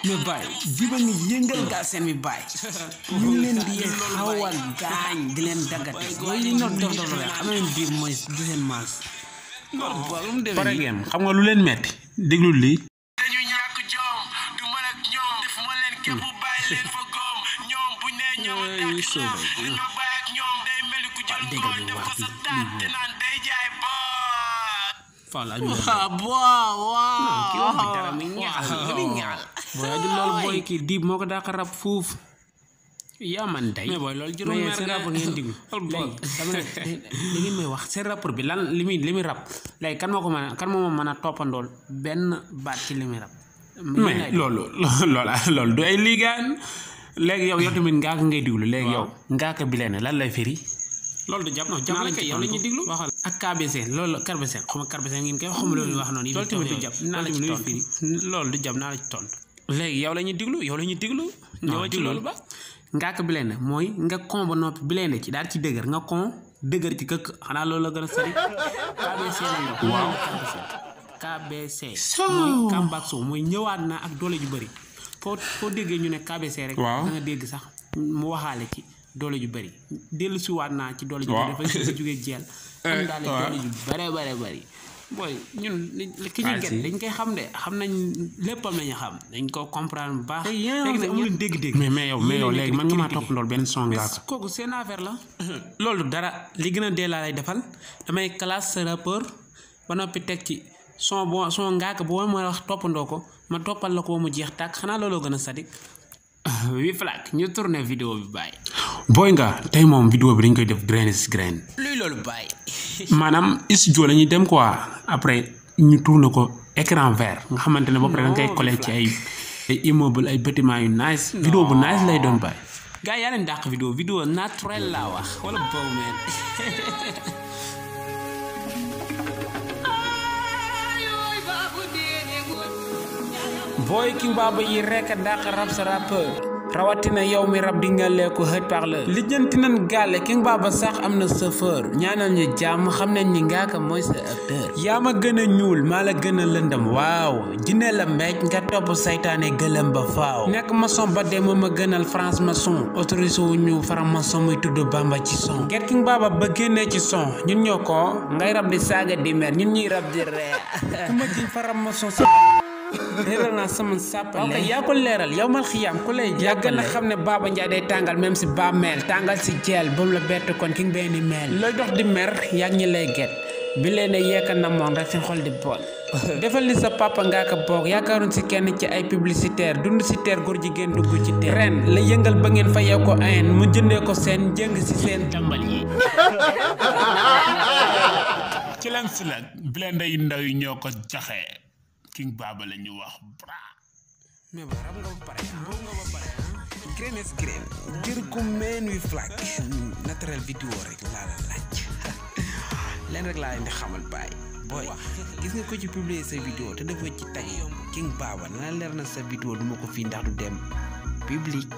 mais baay jiba ngi yëngal gaa seen mi baay ñu leen di xaw a gaañ di leen daggate booy li noot dof dof la xam ngeen biir mooy du seen maas pare ngeen xam nga lu leen metti déglu lii dañu ñàkk jom du mën ak ñoom def ma leen képp bàyyi leen fa góom ñoom bu nee ñoom tàkk na li ma bàyyi ak ñoom day mel ku jël ngooñ def ko sa taat te naan day jaay boot fala booy aju loolu booy kii diib moo ko daa ko rab foofu yaa man day mais booy loolu juróom mais seen rapport ngeen diglu léegi dama ne li ngeen may wax seen rapport bi lan li muy rab léegi kan moo ko mën a kan moo mën a toppandool benn baat ci li muy rab mais loolu du ay liigaan léegi yow tamit ngaaka ngay diglu léegi yow ngaaka bi leen lan lay firi loolu du jàpp non jàpp la kay yow la ñuy diglu waxal ak KBC loolu KBC xuma KBC ngeen koy xuma loolu wax noonu loolu tamit du jàpp naa la ci tontu loolu du jàpp naa la ci tontu léegi yow la ñuy diglu ñëw ci loolu ba ngaaka bi leen mooy nga kon ba noppi bi leen ci daal ci dëgër nga kon dëgër ci këkk xanaa loolu la gën a sori KBC la nga waaw KBC mooy comeback so mooy ñëwaat na ak doole ju bëri foo déggee ñu ne KBC rek da nga dégg sax mu waxaale ci doole ju bëri dellu si waat naa ci doole ju bëri dafa jógee jeel am daal doole ju bëri booy ñun ki ñu get dañ koy xam de xam nañ léppam lañu xam dañ ko comprendre bu baax léegi nag amul dégg-dégg mais yow léegi man nga maa topp ndool benn son ngaaka kooku seen affaire la loolu dara li gën a dee laa lay defal damay classe sa rappeur ba noppi teg ci son ngaaka boo ma wax toppandoo ko ma toppal la ko mu jeex tàkk xanaa looloo gën a sadik wi flag ñu tourné vidéo bi bàyyi booy nga tey moom vidéo bi dañ koy def grain luy loolu bàyyi maanaam studio la ñuy dem quoi après ñu tourné ko écran vert nga xamante ne ba pare da nga koy collé ci ay immeuble ay bâtiment yu nice vidéo bu nice lay doon bàyyi gars yaa leen dàq vidéo naturel laa wax wala boobu meen booy ki mbaaba yi rekk dàq rab sa rappeur rawatina yow mi rab di nga leeku hët parleur lijjanti nañ gàlle ki mbaaba sax am na chauffeur ñaanal ñu jàmm xam nañ ni ngaaka mooy sa acteur yaa ma gën a ñuul maa la gën a lëndam waaw jinne la mbeej nga topp saytaane gëlëm ba faaw nekk maçon ba dee moo ma gënal France maçon autorisé wu ñu faram maçon muy tudd Bamba ci son get ki mbaaba ba génnee ci son ñun ñoo ko ngay rab di saaga di mer ñun ñuy rab di ree ku ma ji faram maçon sa réeral naa sama sàppale ok yaa ko leeral yow mal xiyaam ku lay yàgg na xam ne Baba Ndiaye day tàngal même si ba meel tàngal si jeel ba mu la bett kon ki nga benn meel looy dox di mer yàgg ñi lay get bi leen yekka namoon rek seen xol di bool defal li sa papa ngaa ko boog yaakaaroon si kenn ci ay publicitaire dund si teer góor jigéen dugg ci teer ren la yëngal ba ngeen fayee ko ayen mu jëndee ko seen jëng si seen tambal yi ci lan si la blende yu ndaw yi ñoo ko joxe King Baba la ñu wax bra mais ba rab nga ba pare grain is grain jër ko meen wi flag naturel vidéo rek laa la laaj leen rek laa leen di xamal bàyyi booy gis nga ko ci publier sa vidéo te dafa ci tag King Baba na leer na sa vidéo duma ko fii ndax du dem public